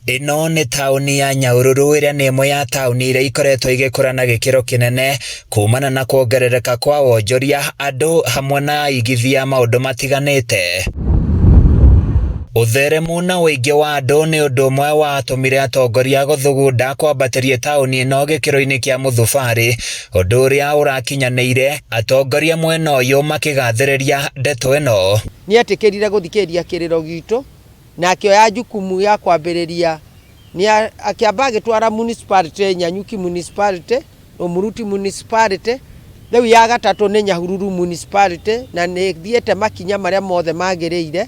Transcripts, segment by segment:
Ĩno nĩ taũni ya Nyahururu ĩrĩa nĩ ĩmwe ya taũni iria ikoretwo igĩkũra na gĩkĩro kĩnene kumana na kuongerereka kwa wonjoria, andũ hamwe na aigithia maũndũ matiganĩte. Ũtheremu na ũingĩ wa andũ nĩ ũndũ ũmwe watũmire atongoria gũthugunda kwambatĩria taũni ĩno gĩkĩro-inĩ kĩa mũthubarĩ, ũndũ ũrĩa ũrakinyanĩire, atongoria mwena ũyũ makĩgathĩrĩria ndeto ĩno. Nĩetĩkĩrire gũthikĩrĩria kĩrĩro gitũ na akĩoya jukumu ya kwambĩrĩria nĩ akĩamba agĩtwara municipality Nanyuki municipality, Rumuruti municipality, rĩu ya gatatũ nĩ Nyahururu municipality na nĩ ĩthiĩte makinya marĩa mothe magĩrĩire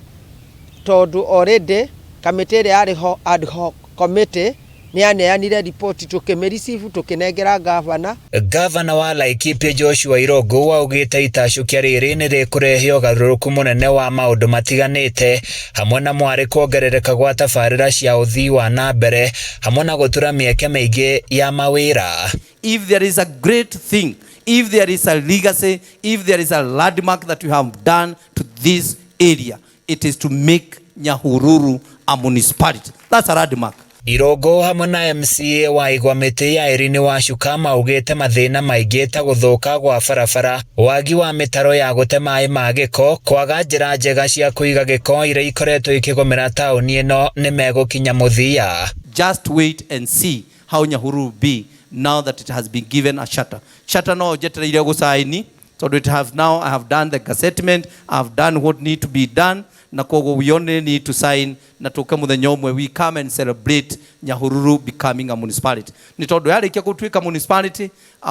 tondũ already kamĩtĩ ĩrĩa yarĩ ho ad hoc committee nĩ yaneanire riboti tũkĩmĩ receive tũkĩnengera ngavana. Ngavana wa Laikipia Joshua Irungu augĩte itacũkia rĩrĩ nĩ rĩkũrehe ũgarũrũku mũnene wa maũndũ matiganĩte hamwe na mwarĩ kuongerereka gwa tabarĩra cia ũthii wa na mbere hamwe na gũtura mĩeke mĩingĩ ya mawĩra. If there is a great thing, if there is a legacy, if there is a landmark that we have done to this area, it is to make Nyahururu a municipality. That's a landmark. Irũngũ hamwe na MCA wa Igwa Mĩtĩ ya Irene Wacuka maugĩte mathĩna maingĩ ta gũthũka gwa barabara, wagi wa mĩtaro ya gũte maĩ ma gĩko, kwaga njĩra njega cia kũiga gĩko iria ikoretwo ikĩgũmĩra taũni ĩno nĩ megũkinya mũthia. Just wait and see how Nyahururu will be now that it has been given a charter. Charter no njetereire gũcaini tondũ it have now I have done the gazettement, I have done what need to be done, na koguo we only need to sign na tũke mũthenya ũmwe we come and celebrate Nyahururu becoming a municipality. Nĩ tondũ yarĩkia gũtuĩka municipality,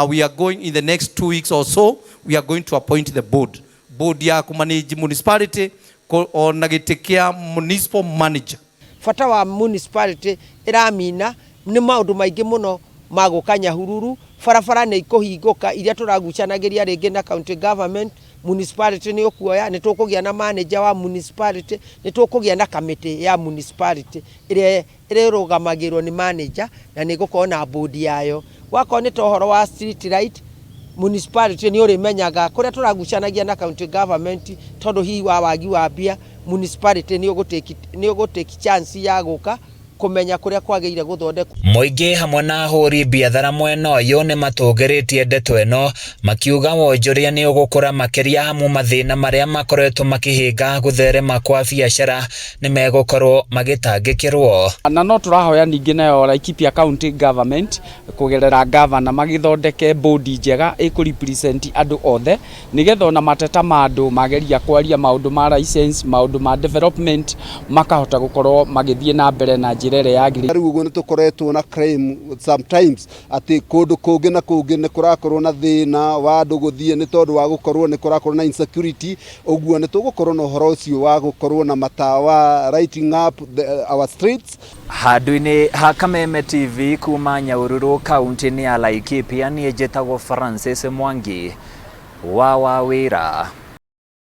we are going in the next 2 weeks or so, we are going to appoint the board. Board ya kũmanage municipality ona gĩtĩ kĩa municipal manager. Bata wa municipality ĩramina nĩ maũndũ maingĩ mũno ma gũka Nyahururu. Barabara nĩ ikũhingũka iria tũragucanagĩria rĩngĩ na county government. Municipality nĩ ũkuoya, nĩ tũkũgĩa na manager wa municipality, nĩ tũkũgĩa na kamĩtĩ ya municipality ĩrĩa ĩrũgamagĩrwo nĩ manager na nĩ ĩgũkorwo na board yayo. Wakorwo nĩ ta ũhoro wa street light, municipality nĩ ũrĩmenyaga kũrĩa tũragucanagia na county government tondũ hihi wa wagi wa mbia, municipality nĩ ũgũtake chance ya gũka kũmenya kũrĩa kwagĩrĩire gũthondekwo. Mũingĩ hamwe na ahũri biathara mwena ũyũ nĩ matũgĩrĩtie ndeto ĩno makiuga wonjoria nĩ ũgũkũra makĩria amu mathĩna marĩa makoretwo makĩhĩnga gũtherema kwa biacara nĩ megũkorwo magĩtangĩkĩrwo. Na no tũrahoya ningĩ nayo Laikipia County Government kũgerera gavana magĩthondeke board njega ĩkũ represent andũ othe nĩgetha ona mateta ma andũ mageria kwaria maũndũ ma license, maũndũ ma development, makahota gũkorwo magĩthiĩ na mbere na njĩra ĩrĩa yagĩrĩire. Rĩu ũguo nĩ tũkoretwo na crime sometimes atĩ kũndũ kũngĩ na kũngĩ nĩ kũrakorwo na thĩna wa andũ gũthiĩ nĩ tondũ wa gũkorwo nĩ kũrakorwo na insecurity. Ũguo nĩ tũgũkorwo na ũhoro ũcio wa gũkorwo na matawa lighting up our streets. Handũ-inĩ ha Kameme TV kuma Nyahururu kaunti-inĩ ya Laikipia, niĩ njĩtagwo Francis Mwangi wa Wawĩra.